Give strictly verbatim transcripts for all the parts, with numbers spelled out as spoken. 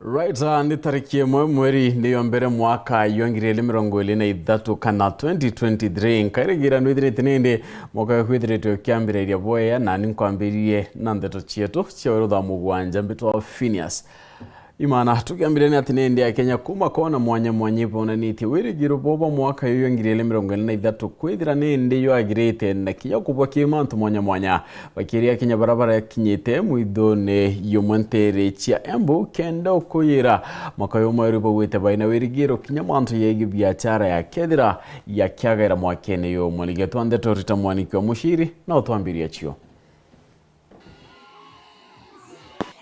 Right, ah, ni tariki imwe mweri ni yo mbere mwaka jwa ngiri igiri mirongo iri na ithatu kana twenty twenty-three. Nkairigira nwithirite nindi mwaka uyu kwithiritwe ukiambiriria bwega, na ni nkwambiririe na ndeto cietu cia weru thaa mugwanja. Mbitwa Phineas Imana. Tukiambiriria ni ati nindi Akenya kuma kona mwanya mwanya ibonanitie wirigiro bwao bwa mwaka uyu jwa ngiri igiri mirongo iri na ithatu kwithira nindi jwagirite na kinya kubwa ki mantu mwanya mwanya. Bakiria Akenya bara barakinyite mwithone yumwe ntere cia Embu kenda ukuyira mwaka uyu mweru baugite baina wirigiro kinya mantu yegi biachara yakethira yakiagaira mwakene yumwe. Rigetwa ndeto Rita Mwaniki wa Mushiri na utwambiria cio.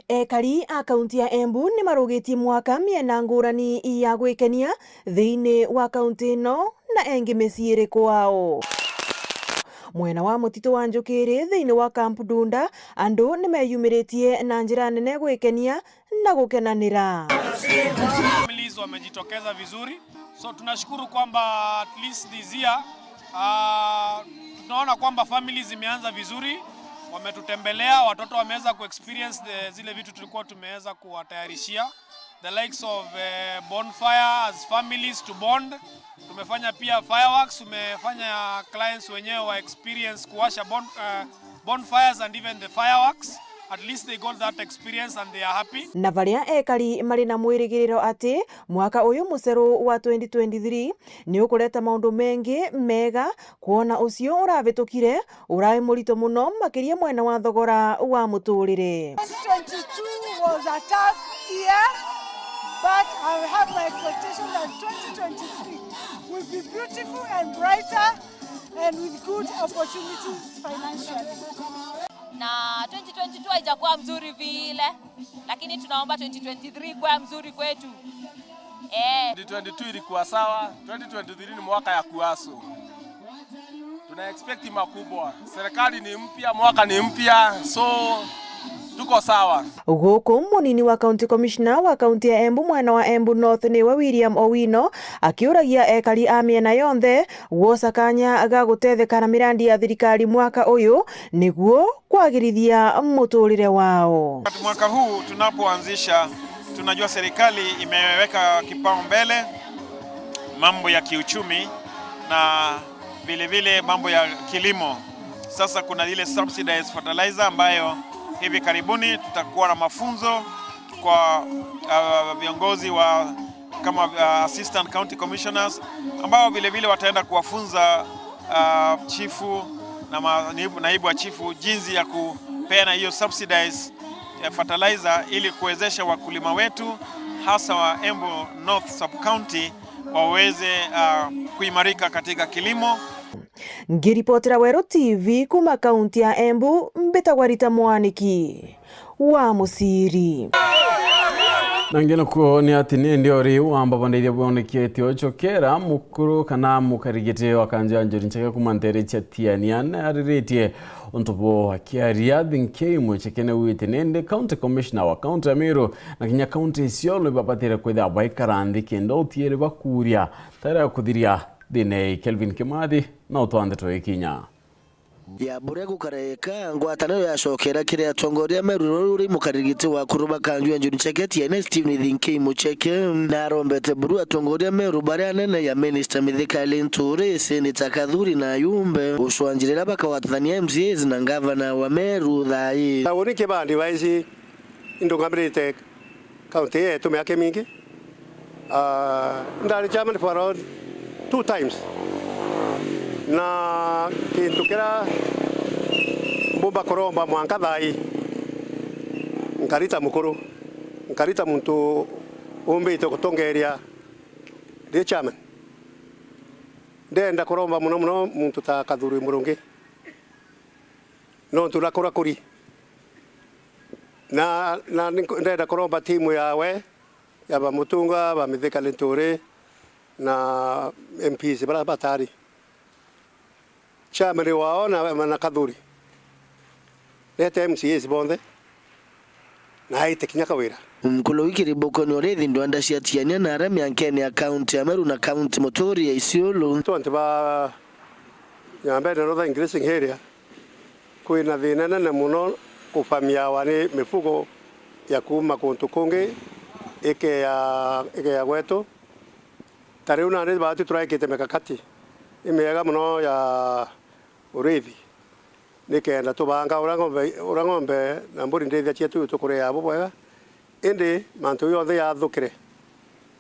Ekari a kaunti ya Embu ni marugitie mwaka miena ngurani ya gwikenia thiini wa kaunti ino na engi miciiri kwao. Mwena wa mutito wa Njukiri thiini wa Camp Dunda, andu ni meyumiritie na njira nene gwikenia na gukenanira. Families wamejitokeza vizuri. So tunashukuru kwamba at least this year, ah, tunaona kwamba families zimeanza vizuri, wametutembelea, watoto wameweza kuexperience the, zile vitu tulikuwa tumeweza kuwatayarishia. The likes of, eh, bonfire as families to bond. Tumefanya pia fireworks, tumefanya clients wenyewe wa experience kuwasha bon-, eh, bonfires and even the fireworks. At least they got that experience and they are happy. Na baria ekari mari na mwirigiriro ati mwaka uyu muceru wa twenty twenty-three ni ukureta maundu mengi mega, kwona ucio urabitukire urai murito muno, makiria mwena wa thogora wa muturire. Twenty twenty-two was a tough year, but I have my expectation that twenty twenty-three will be beautiful and brighter and with good opportunities financially. Na twenty twenty-two haijakuwa mzuri vile, lakini tunaomba twenty twenty-three kuwa mzuri kwetu. Eh. Twenty twenty-two ilikuwa sawa, twenty twenty-three ni mwaka ya kuaso. Tuna expect makubwa. Serikali ni mpya, mwaka ni mpya, so tuko sawa. Guku munini wa County Commissioner wa kaunti ya Embu mwena wa Embu North niwe William Owino akiuragia ekari a miena yonthe gwosa kanya ga gutetheka na mirandi ya thirikari mwaka uyu niguo kwagirithia muturire wao. Wakati mwaka huu tunapoanzisha, tunajua serikali imeweka kipaumbele mambo ya kiuchumi na vile vile mambo ya kilimo. Sasa kuna ile subsidized fertilizer ambayo hivi karibuni tutakuwa na mafunzo kwa, ah, viongozi wa kama, ah, assistant county commissioners ambao vile vile wataenda kuwafunza, ah, chifu na ma-, naibu, naibu wa chifu jinsi ya kupeana hiyo subsidized, eh, fertilizer ili kuwezesha wakulima wetu hasa wa Embu North sub county waweze, ah, kuimarika katika kilimo. Ngiripotera Weru T V kuma kaunti ya Embu, mbitagwa Rita Mwaniki wa Muciri. Na ngi nakuo ni ati ni ndio ri wamba bandeithia bwonekete ocokera mukuru kana mukarigite wa kanjo ya Njuri Ncheke kuma ntere cia Tiania nariritie untu bo akiaria thinki imwe chekene wite nende county commissioner wa county ya Meru na kinya county Isiolo ibabatire kwithira baikara nthi kenda utiere bakuria tara ya kuthiria thina ii. Kelvin Kimathi na utwande twikinya. Ya buria gukareka, ngwataniro yacokera kiri atongoria meru ruri uri mukarigiti wa kuruba kanju ya Njuri Ncheke Tiene Stephen Thinkei Mucheke, na arombete buru atongoria meru baria anene ya Minister Mithika Linturi, Senator Kathuri na ayumbe gucwanjirira bakagwatithania M C As na ngavana wa Meru thaa ii. Na uni kibandi baisi indungamirite kaunti yetu miaka imingi. Ah, ndari chairman for around two times. Na kintu kiria mbumba kuromba mwanka thaa ii, nkarita mukuru, nkarita muntu umbite gutongeria ndi chairman. Ndenda kuromba muno muno muntu ta Kathuri Murungi. Nontu na kurakuri. Na, na ni-, ndenda kuromba timu yawe, ya ba Mutunga, ba Mithika Linturi, na M Ps bara batari. Chairman wao na, na Kathuri. Nete M C As bonthe. Na aite kinya Kawira. Nkulugi kiribukoni urithi ndwanda cia Tiania na aria miankene ya kaunti ya Meru na kaunti muturi ya Isiolo. Tontu ba Nyambene Northern Grazing Area, kwina thina nene muno kufamiawa ni mifugo ya kuuma kuntu kungi Ikeya, ikeya gwetu. Ta riu nandi baatu turaikite mikakati imiega mono ya urithi, nikenda tubanga uria ng'ombe, uria ng'ombe na mburi ndithia cietu tukuria bubwega, indi mantu jonthe jathukire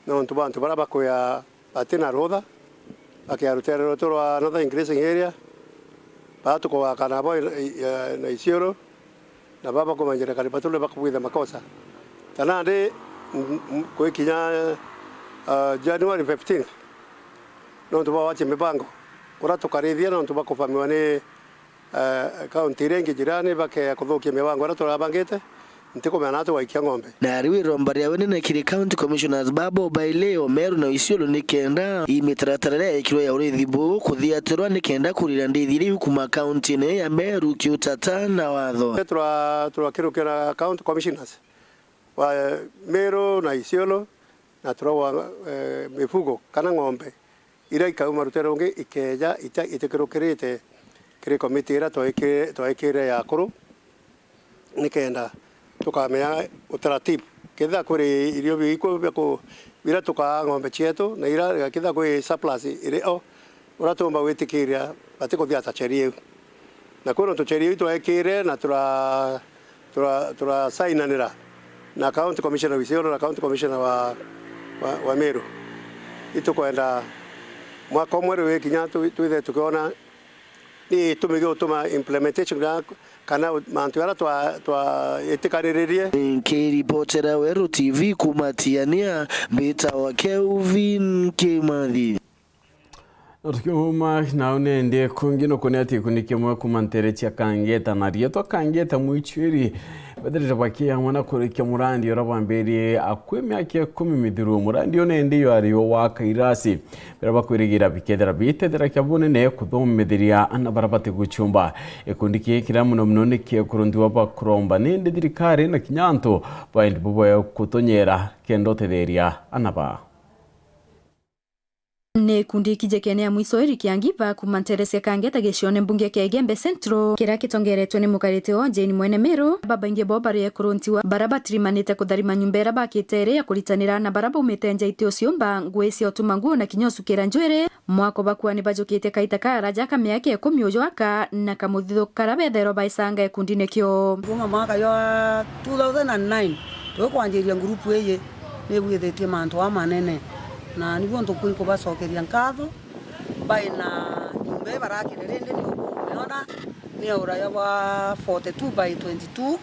nontu bwa antu baria bakwia batina rutha, bakia rutere rwetu rwa Northern Grazing Area, baa tukugaka nabo i, i, na Isiolo, na baba kumanjira kari batule bakubwitha makosa. Ta nandi, m-, m-, gwikinya, ah, January fifteenth, nontu bwa wache mibango, uria tukarithia nontu bwa kufamiwa ni, eh, kaunti iria ingi jirani, bakea kuthukia mibango iria turabangite, ntikumenya na ati gwaikia ng'ombe. Na riu iromba riawe nene kiri County Commissioners babo baili o Meru na Isiolo nikenda i mitaratara iria yekirwe ya urithi buu kuthiatirwa nikenda kurira ndithi iria iu kuma kauntine ya Meru kiutata na watho. Tura-, turakirukira County Commissioners wa Meru na Isiolo, na turaua, eh, mifugo kana ng'ombe iria ikauma rutere rungi ikeja ita-, itikirukirite kiri komiti iria twaiki-, twaikire ya akuru, nikenda tukamenya utaratibu. Kethira kuri irio biku bia ku-, biria tukaa ng'ombe cietu, na ira kethira kwi surplus iri o, uria tuumba gwitikiria batikuthia ta cheri iu. Na kwi nontu cheri iu twaikire na tura-, tura-, turasainanira na County Commissioner wa Isiolo na County Commissioner wa, wa, wa Meru. Itukwenda mwaka umwe riu wikinya tu-, twithe tukiona ni itumi gia gutuma implementation ya, kana mantu jaria twa-, twaitikaniririe. Nkiripotera Weru T V kuuma Tiania, mbitawa Kelvin Kimathi. Na tukiuma nau nende kungi nukunia ati gikundi kimwe kuuma ntere cia Kangeta na rietwa Kangeta Muichwiri, bethirite bakiamwa na kurikia murandi uria bwambirie akui miaka ikumi mithiru. Murandi uyu nende jwari o wa kairasi, biria bakwirigira bikethira bitethera kia bunene kuthomithiria ana baria batiguchumba. Gikundi giki kiria muno muno ni kiekurunthua bakuromba nindi thirikari na kinya antu baendi bubwe kutunyera kenda utetheria ana baa. Ni ikundi ikijekene ya mwiso iri kiangi ba kuuma ntere cia Kangeta gicione mbunge kia Igembe Central, kiria kitongeretwe ni mukarite o Jane Mwene Miru. Babaingi bo bari ekuruntiwa baria batirimanite kutharima nyumba iria bakite iri ya kuritanira na baria baumite nja iti uciumba, ngui cia utuma nguo na kinya ucukira njwiri. Mwako bakua ni bajukite kaita ka araja ka miaka ikumi ujwaka na kamuthithu karia bethairwa baicanga ikundine kio. Kuuma mwaka jwa two thousand and nine, twikwanjiria ngurupu iji, nibwithitie mantu amanene, na niguo ntuku nkubacokeria nkatho. Bai na nyumba ii barakire rindi ni ukumiona, ni ya uraya bwa forty-two by twenty-two,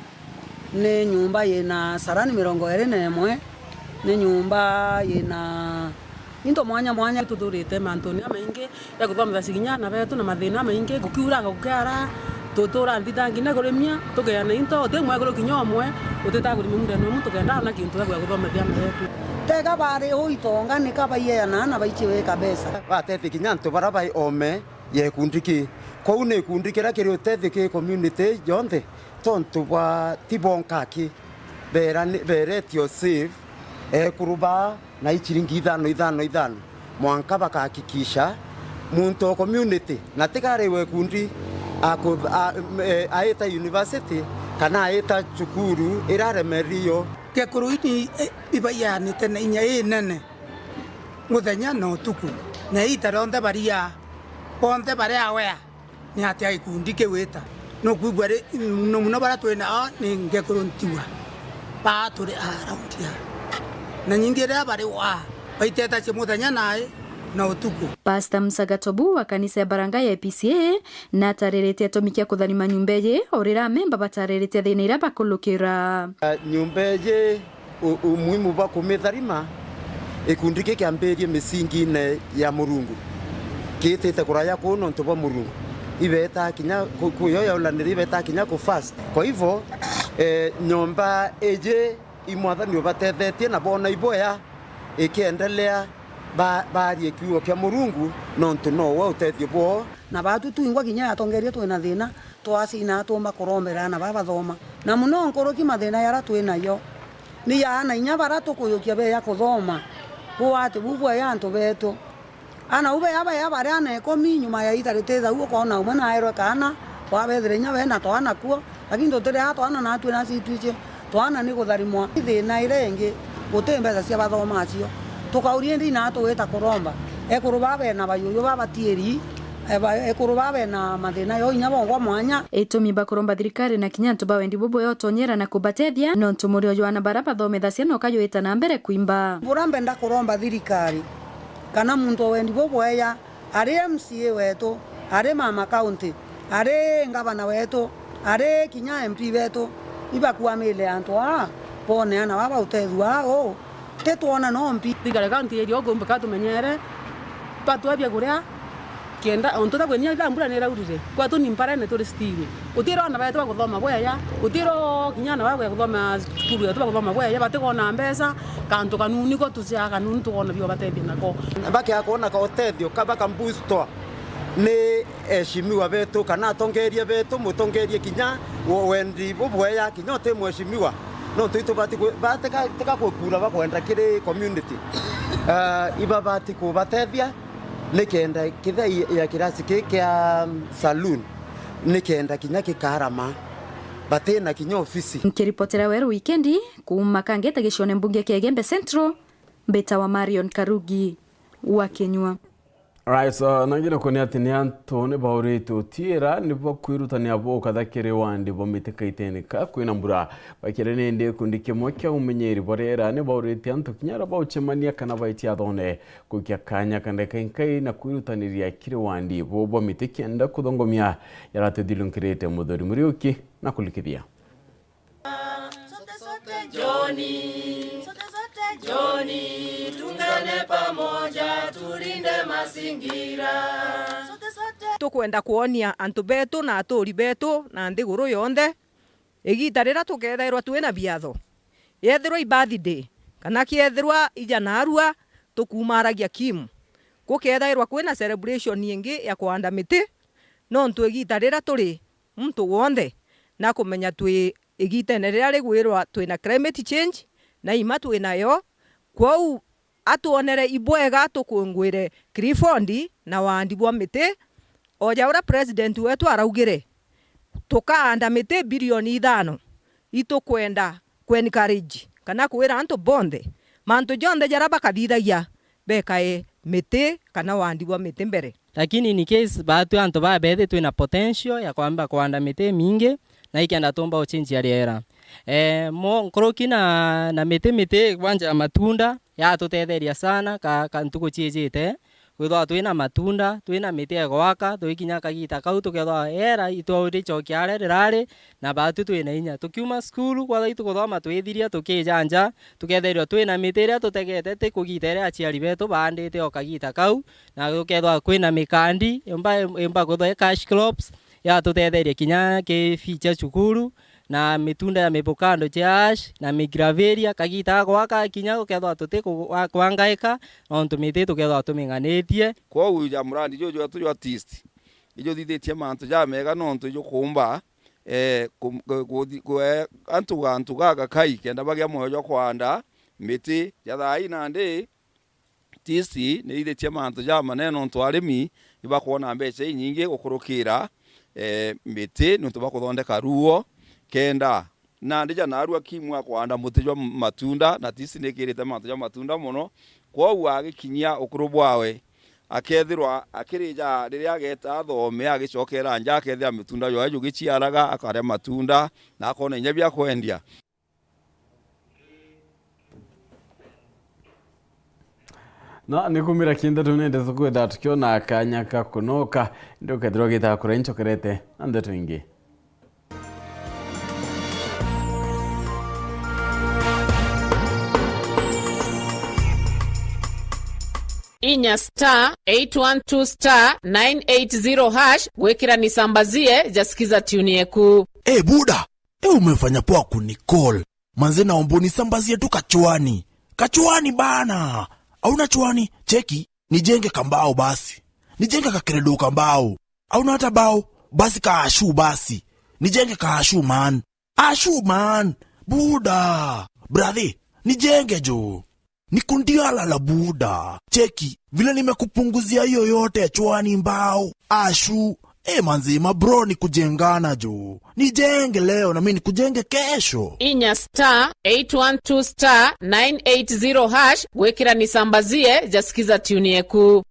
ni nyumba yina sarani mirongo iri na imwe, ni nyumba yina into mwanya mwanya. Tuthurite mantune jamaingi ja kuthomithia ciginya ana betu na mathina jamaingi, gukiuranga gukiara, tutura nthitha nginya kurimia, tukeana into, uti mwekuru kinya umwe utitaga kurima munda na umwe, tukenda ona kintu gia kuthomithia ana betu. Tega bari uu itonga, nika baiyeana na baichiwika mbeca. Batethia kinya antu baria bai ome ya ikundi ki. Kwou ni ikundi kiria kiri utethio ki community yonthe, tontu bwa ti bonka aki. Beera ni, beeretio save ekuru baa na ichiringi ithano, ithano, ithano, mwanka bakahakikisha muntu o community, na tigari wa ikundi aku-, a-, e, aita university kana aita cukuru iraremerio. Gikuru ini, e, ibaianite na inya inene muthenya na utuku, na iita rionthe baria, bonthe bari aware ni atia gikundi kiu ita. Nukwigua ri, muno muno baria twi nao ni ngekuru ntigwa, baa turi around aa, na nyingi riria bari waa, baitetacia muthenya nai na utuku. Pastor Musa Gatobu wa kanisa ya Baranga ya A P C A natariritie atumi kia kutharima nyumba iji, o riria amemba batariritie thina iria bakulukira. Nyumba iji u-, umuhimu bwa kumitharima, gikundi giki kiambirie micingine ya Murungu, kiitite kuraya kuu nontu bwa Murungu. Ibetaa kinya ku-, ku-, yo yaulanire ibetaa kinya ku fast. Kwa hivyo, eh, nyomba iji i Mwathani ubatethetie na boona iboya ikiendelea ba-, baarie kiugo kia Murungu nontu nowe utethio bwoo. Na baatu twingwa kinya atongeria twina thina, twacina tuumba kurombera aana baa bathoma. Na muno nkuruki mathina jaria twi najo, ni ja aana inya baria tukuyukia beeja kuthoma. Buu ati buu bweja antu beetu. Aana buu beeja, beeja bari aana ikumi, nyuma ya iita ritithau ukoona umwe naerwe kaana, wabethira inya bena twana kuo, lakini tutiri aa twana naatwi nacio itwici twana ni kutharimwa. Thina iria ingi, Guti mbeca cia bathoma acio. Tukauria indi inaa tugwita kuromba. Ekuru baa bena bayuyu baa batiiri, eba-, ekuru baa bena mathina yo inya bongwa mwanya. Itumi bakuromba thirikari na kinya antu ba wendi bubwea utonyera na kubatethia, nontu murio jwa ana bara bathomithasia noka jwita na mbere kwimba. Bura mbenda kuromba thirikari, kana muntu o wendi bubwea, ari M C A wetu, ari mama county, ari ngavana wetu, ari kinya M P betu, ibakuamire antu aa, bone ana baa bautethua uu, titwona no mpi. Thirikari county irio gumba katumenyere, batwebia kuria, kenda, ontu ta kwinya ila mbura niraurire, kwetu ni mparene turi still. Utiro ana betu bakuthoma bweya, utiro kinya ana baa bakuthoma cukuru yetu bakuthoma bweya, batikwona mbeca, kantu kanuni ko tuciaga kanuni tukwona bio batethia nako. Bakiaga kwona ka utethio ka baka boostwa ni eshimiwa betu kana atongeria betu, mutongeria kinya wo-, wendi bubweya kinya uti mweshimiwa. Nontu itubati kwi-, ba-, tika, tika kwikura bakwenda kiri community. Ah, ibabati kubatethia nikenda kithei ya kirasi ki kia saloon, nikenda kinya kikarama, batina kinya ofisi. Nkiripotera Weru Wikendi kuuma Kangeta gicione mbunge kia Igembe Central, mbitawa Marion Karugi wa Kinyua. Right, so, na ngina kuonia ati ni antu ni bauritwe utiira ni bakwirutania bukatha kiri wandi bwa miti kaitene ka kwina mbura. Bakire nindi gikundi kimwe kia umenyeri bwa riera ni bauritie antu kinya aria baucemania kana baitia athone gukia kanya ka ndagika inkai na kwirutaniria kiri wandi buu bwa miti kenda kuthongomia. Yaratethilunkirite Muthuri Muriuki na kulikithia. Sote, sote, Joni. Sote, sote, Joni. Tungane pamoja, tulinde mazingira. Sote, sote. Tukwenda kwonia antu betu na aturi betu na nthiguru yonthe, igiita riria tukethairwa twina biatho, yethirwa i birthday, kana kiethirwa ija naarua, tukuumaragia Kim. Gukethairwa kwina celebration ingi ya kwanda miti, nontu igiita riria turi muntu wonthe nakumenya twi igiitene riria rigwirwa twina climate change, na ima twinayo. Kwou atwonere ibwega tukungwire Clifford na wandi bwa miti, o ja uria president wetu araugire, tukaanda miti bilioni ithano. Itukwenda ku encourage kana kwira antu bonthe mantu jonthe jaria bakathithagia bekae miti kana wandi bwa miti mbere. Lakini in case baatwi antu baa bethi twina potential ya kwamba kwanda miti imingi, na ikenda tumba guchinjia riera. Eh, mo, nkuruki na, na miti, miti kwanja ya matunda yatutetheria sana ka, ka ntuku chiijite, kwithwa twina matunda, twina miti ya gwaka, twikinya kagita kau tukethwa era itwauri chokia aria rirari, na baatwi twina inya. Tukiuma cukuru, kwethwa itukuthoma twithiria, tukija nja, tukethirwa twina miti iria tutegete ti kugita iria aciari betu baandite o kagita kau, na gukethwa kwina mikandi, imba, imba kwithwa i cash crops, yatutetheria kinya ki fee cia cukuru, na mitunda ya mivocado cia ash, na migraveria, kagita gakwa gakinya gukethwa tuti ku-, kwangaika, nontu miti tukethwa tuming'anitie. Kwou ja murandi juju jwetu jwa TIST, ijuthithitie mantu jamega nontu ijukumba, eh, ku-, ku-, kuthi-, kue antu gantu gagakai kenda bagia mwoyo jwa kwanda miti ja thaa ii nandi, TIST ni ithitie mantu jamanene nontu arimi ibakwona mbeca inyingi gukurukira, eh, miti niuntu bwa kuthondeka ruo. Kenda nandi ja narua Kimu akwanda muti jwa matunda, na TIST ni ikirite mantu ja matunda mono. Kwou agikinyia ukuru bwawe, akethirwa akirija riria ageta athome, agicokera nja, akethira mitunda jwawe jugiciaraga, akaria matunda, na akona inya bia kwendia. Na ni kumira ki ndeto nende tukwenda tukiona kanya ka kunoka, indi ukethirwa ugitaga kuria inchokerete na ndeto ingi. Inya star eight one two star nine eight zero hash gwikira nisambazie ja Skiza tune yeku. Eh, buda, eh, umefanya poa kunicall. Manze, naomba unisambazie tu kachwani. Kachwani bana. Hauna chwani? Cheki, nijenge kambao basi. Nijenge kakeredo kambao. Hauna hata bao? Basi kaashu basi. Nijenge kaashu man. Ashu man. Buda. Brother, nijenge jo. Niko ndialala buda. Cheki, vile nimekupunguzia hiyo yote chwani mbao. Ashu, Eh, manzi, mabro ni kujengana jo. Nijenge leo na mimi nikujenge kesho. Inya star eight one two star nine eight zero hash gwikira nisambazie jasikiza tune yeku.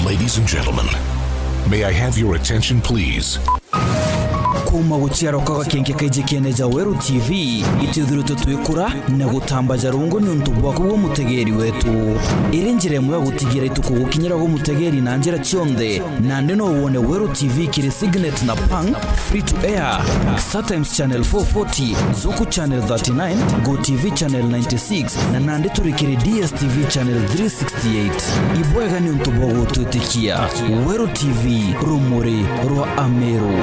Ladies and gentlemen, may I have your attention, please? Kuuma guciarwa kwa gakenke kaiji kiene ja Weru T V, itwithiritwe twikura na gutamba ja rungu niuntu bwaku gwe mutegeri wetu. Iri njira imwe ya gutigira ituku gukinyira gwe mutegeri na njira cionthe. Nandi no wone Weru T V kiri Signet na Pang, free to air, StarTimes Channel four forty, Zuku Channel thirty-nine, Go T V Channel ninety-six, na nandi turi kiri D S T V Channel three sixty-eight. Ibwega niuntu bwa gutwitikia. Weru T V, rumuri rwa Ameru.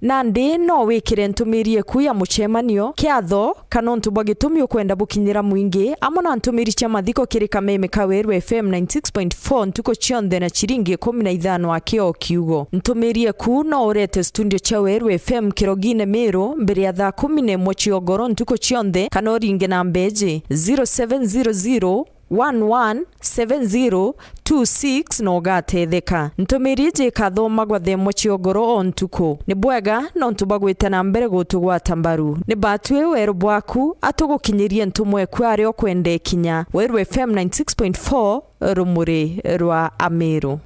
Nandi no wikire ntumiri eku ya mucemanio, kiatho, kana untu bwa gitumi ukwenda bukinyira mwingi, amwe na ntumiri cia mathiko kiri kameme ka Weru F M ninety-six point four ntuku cionthe na ciringi ikumi na ithano aki o kiugo. Ntumiri eku no urete studio cia Weru F M Kirogine Miru mbere ya thaa kumi na imwe cia ugoro ntuku cionthe, kana uringe namba iji, zero seven zero zero, one one seven zero two six na ugatetheka. Ntumiri iji ikathomagwa thaa imwe cia ugoro o ntuku. Ni bwega nontu bwa gwita na mbere gutugwata mbaru. Ni batwi weru bwaku, atugukinyirie ntumwa eku aria ukwenda ikinya. Weru F M ninety-six point four, rumuri rwa Ameru.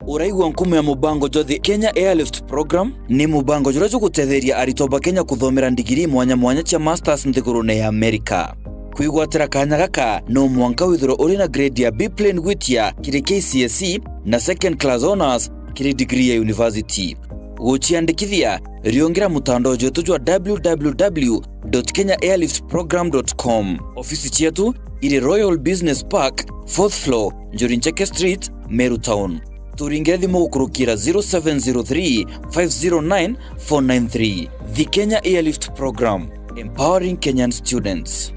Uraigua nkumo ya mubango jwa The Kenya Airlift Program? Ni mubango juria jugutetheria aritwa ba Kenya kuthomera ndigiri mwanya mwanya cia masters nthigurune ya Amerika. Kwigwatira kanya gaka, no mwanka withirwe uri na grade ya B plain gwitia kiri K C S E na second class honours kiri degree ya university. Guciandikithia, riungira mutandao jwetu jwa w w w dot kenya airlift program dot com. Ofisi cietu iri Royal Business Park, fourth floor, Njuri Ncheke Street, Meru Town. Turingire thimu gukurukira zero seven zero three, five zero nine, four nine three. The Kenya Airlift Program, empowering Kenyan students.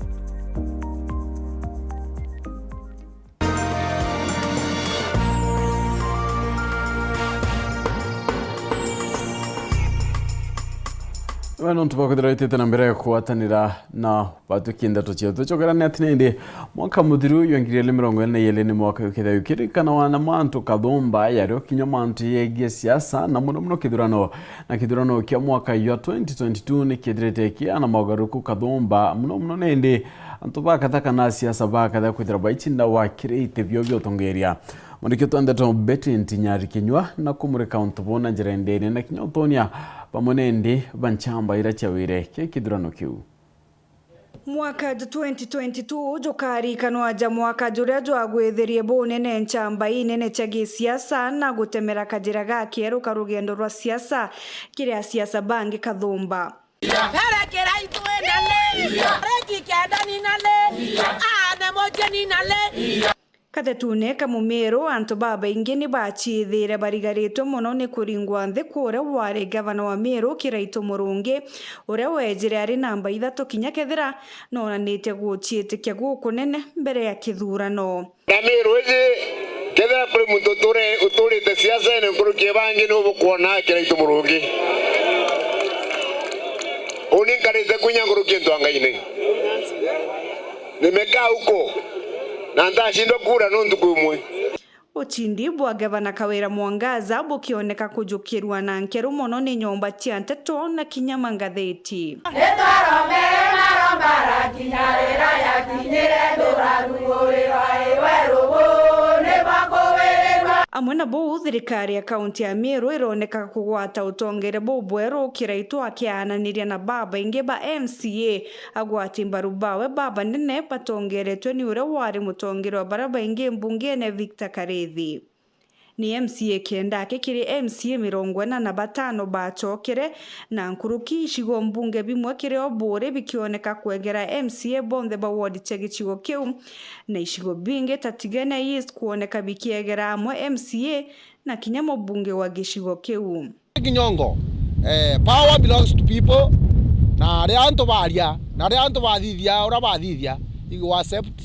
We nontu bwa kwithirwa witite na mbere kugwatanira na batwiki ndeto cietu. Tucokerane ati nindi mwaka muthiru jwa ngiri igiri mirongo iri na iiri ni mwaka ukethia ukirikanawa na mantu kathumba yario kinya mantu yegie siasa, na muno muno kithurano. Na kithurano kia mwaka jwa twenty twenty-two ni kithirite kiana mogaruruku kathumba, muno muno nindi antu bakatha kana asiasa bakatha kwithira baicinda wakirite bio bia utongeria. Mwandiki wetu wa ndeto Betty Ntinyari Kinyua na kumurika untu buu na njira indene na kinya utonia bamwe nindi ba nchamba ira ciawire ki kithurano kiu. Mwaka jwa twenty twenty-two jukarikanwa ja mwaka juria jwagwithirie bunene nchamba inene cia gisiasa na gutemera kajira ga kieru ka rugendo rwa siasa kiri asiasa bangi kathumba. Erekerai twendane, reki kenda ninane, aane moje ninane. Kathetune ka Mumiru, antu babaingi ni baciithiire barigaritwe mono ni kuringwa nthi kwa uria wari gavana wa Miru, Kiraitu Murungi, uria weejire ari namba ithatu kinya kethira noonanitie guciitikia gukunene mbere ya kithurano. Na Miru iji, kethira kuri muntu uture-, uturite siasene nkuruki ya bangi, ni ubukwona Kiraitu Murungi. Uni nkarite kwinya nkuruki ntu angaine. Nimekaa huko na ntashindwa kura nontu kwi umwe. Ucindi bwa Gavana Kawira Mwangaza bukioneka kujukirwa na nkeru mono ni nyomba cia nteto na kinya mangatheti. Nitwarombere maromba ra kinya rira yakinyire nduraru uri rwai weru buu ni bwa kuwirirwa. Amwe na buu, thirikari ya kaunti ya Meru ironeka kugwata utongere bubweru, Kiraitu akiaananiria na babaingi ba M C A. Agwati mbaru bawe babanene batongeretwe ni uria wari mutongeria wa baria baingi mbungene, Victor Karithi. Ni M C A kenda aki kiri M C A mirongo ina na batano bacokere, na nkuruki icigo mbunge bimwe kiri o buri bikioneka kwegera M C A bonthe ba ward cia gicigo kiu, na icigo bingi ta Tigania East kwoneka bikiegera amwe M C A na kinya mubunge wa gicigo kiu. Kinyongo, eh, power belongs to people, na ria antu baria, na ria antu bathithia, uria bathithia, you accept,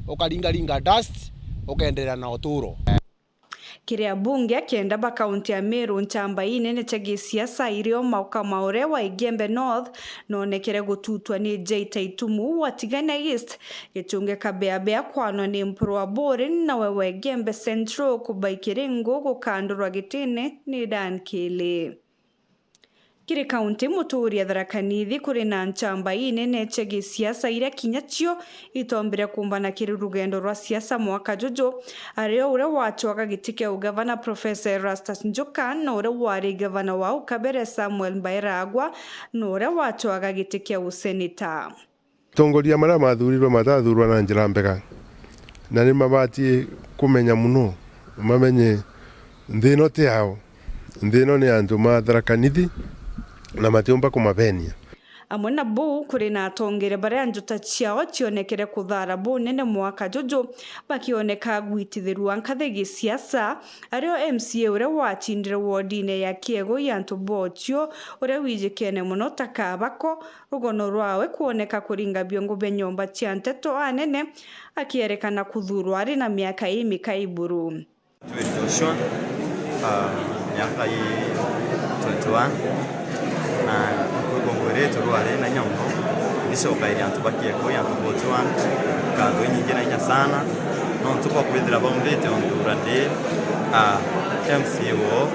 ukaringaringa dust, ukaendelea na uturo. Kiri abunge kenda ba kaunti ya Meru, nchamba inene cia gisiasa irio mauka ma uria wa Igembe North noonekere gututwa ni J Taitumu wa Tigania East, Gichunge Kabeabea kwanwa ni Mpuru wa Buri, nawe wa Igembe Central kubai Kiringu gukandurwa gitine ni Dan Kili. Kiri kaunti, mutuuri ya Tharaka Nithi kuri na nchamba inene cia gisiasa iria kinya cio itombire kumbana kiri rugendo rwa siasa mwaka juju, ario uria watwaga giti kia ugavana Professor Erastus Njuka, na uria wari gavana wa au kabere Samuel Mbairagwa, na uria watwaga giti kia useneta. Atongoria maria mathurirwe matathurwa na njira mbega, na ni mabatie kumenya muno, mamenye nthi ino ti yao. Nthi ino ni antu ma Tharaka Nithi, na matiumba kumabenia. Amwe na buu, kuri na atongeria baria njota ciao cionekere kuthara bunene mwaka juju, bakioneka gwitithirua nkathi gisiasa, ario M C A uria wacindire wodine ya Kiegu ya antu bochio, uria wijikene muno ta Kabako, rugono rwawe kwoneka kuringa biongo bia nyomba cia nteto anene, akierekana kuthurwa ari na miaka imika iburu. Joshua, ah, miaka i twenty-one, na nkwigua ngwiritu rwari na inya mono. Ndicokairia antu ba Kiekui, antu bochua, ngatho inyingi na inya sana, nontu bwa kwithira baumbite o nthura ndi, ah, M C A woo.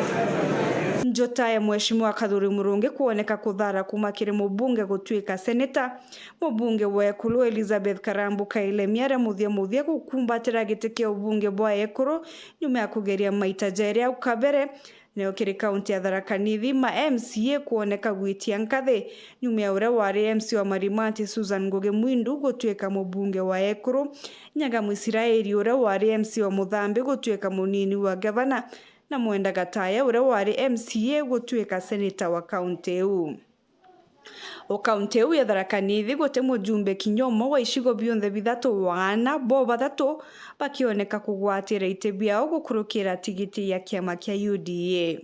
Njota ya Mheshimiwa Kathuri Murungi kwoneka kuthara kuma kiri mubunge gutwika seneta, mubunge wa Ekuru Elizabeth Karambu Kailemi aria muthia muthia gukumbatira giti kia ubunge bwa Ekuru nyuma ya kugeria maita jeri au kabere, nayo kiri kaunti ya Tharaka Nithi, ma M C A kwoneka gwitia nkathi nyuma ya uria wari M C A wa Marimanti Susan Ngugi Mwindu gutwika mubunge wa Ekuru, Nyaga Mwisiraeli uria wari M C A wa Muthambi gutwika munini wa gavana, na Mwenda Gataya uria wari M C A gutwika seneta wa kaunti iu. O kaunti iu ya Tharaka Nithi guti mujumbe kinya umwe wa icigo bionthe bithatu, waana bo bathatu bakioneka kugwatira iti biao gukurukira tigiti ya kiama kia U D A.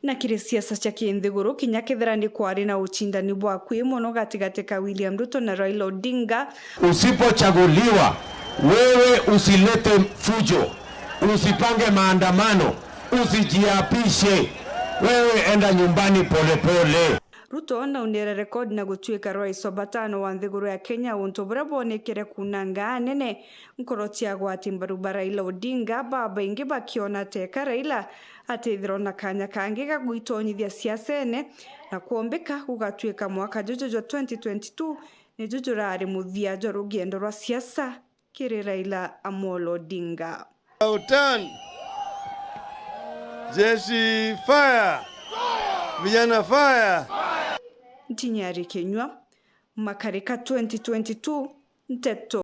Na kiri siasa cia kinthiguru, kinya kethira ni kwari na ucindani bwakui mono gatigati ka William Ruto na Raila Odinga, Usipochaguliwa, wewe usilete fujo, usipange maandamano, usijiapishe, wewe enda nyumbani polepole. Ruto naunire rekodi na gutuika rais wa batano wa nthiguru ya Kenya, untu buria bwonekere kunanga anene nkoro cia agwati mbaru ba Raila Odinga, babaingi bakiona teka Raila atithirwa na kanya kangi ga gwitonyithia siasene, na kwombika gugatuika mwaka juju jwa twenty twenty-two niju jurari muthia jwa rugendo rwa siasa kiri Raila Amolo Odinga. Utan. Jeshi fire. Vijana fire. Ntinyari Kinyua, Makarika twenty twenty-two, Nteto.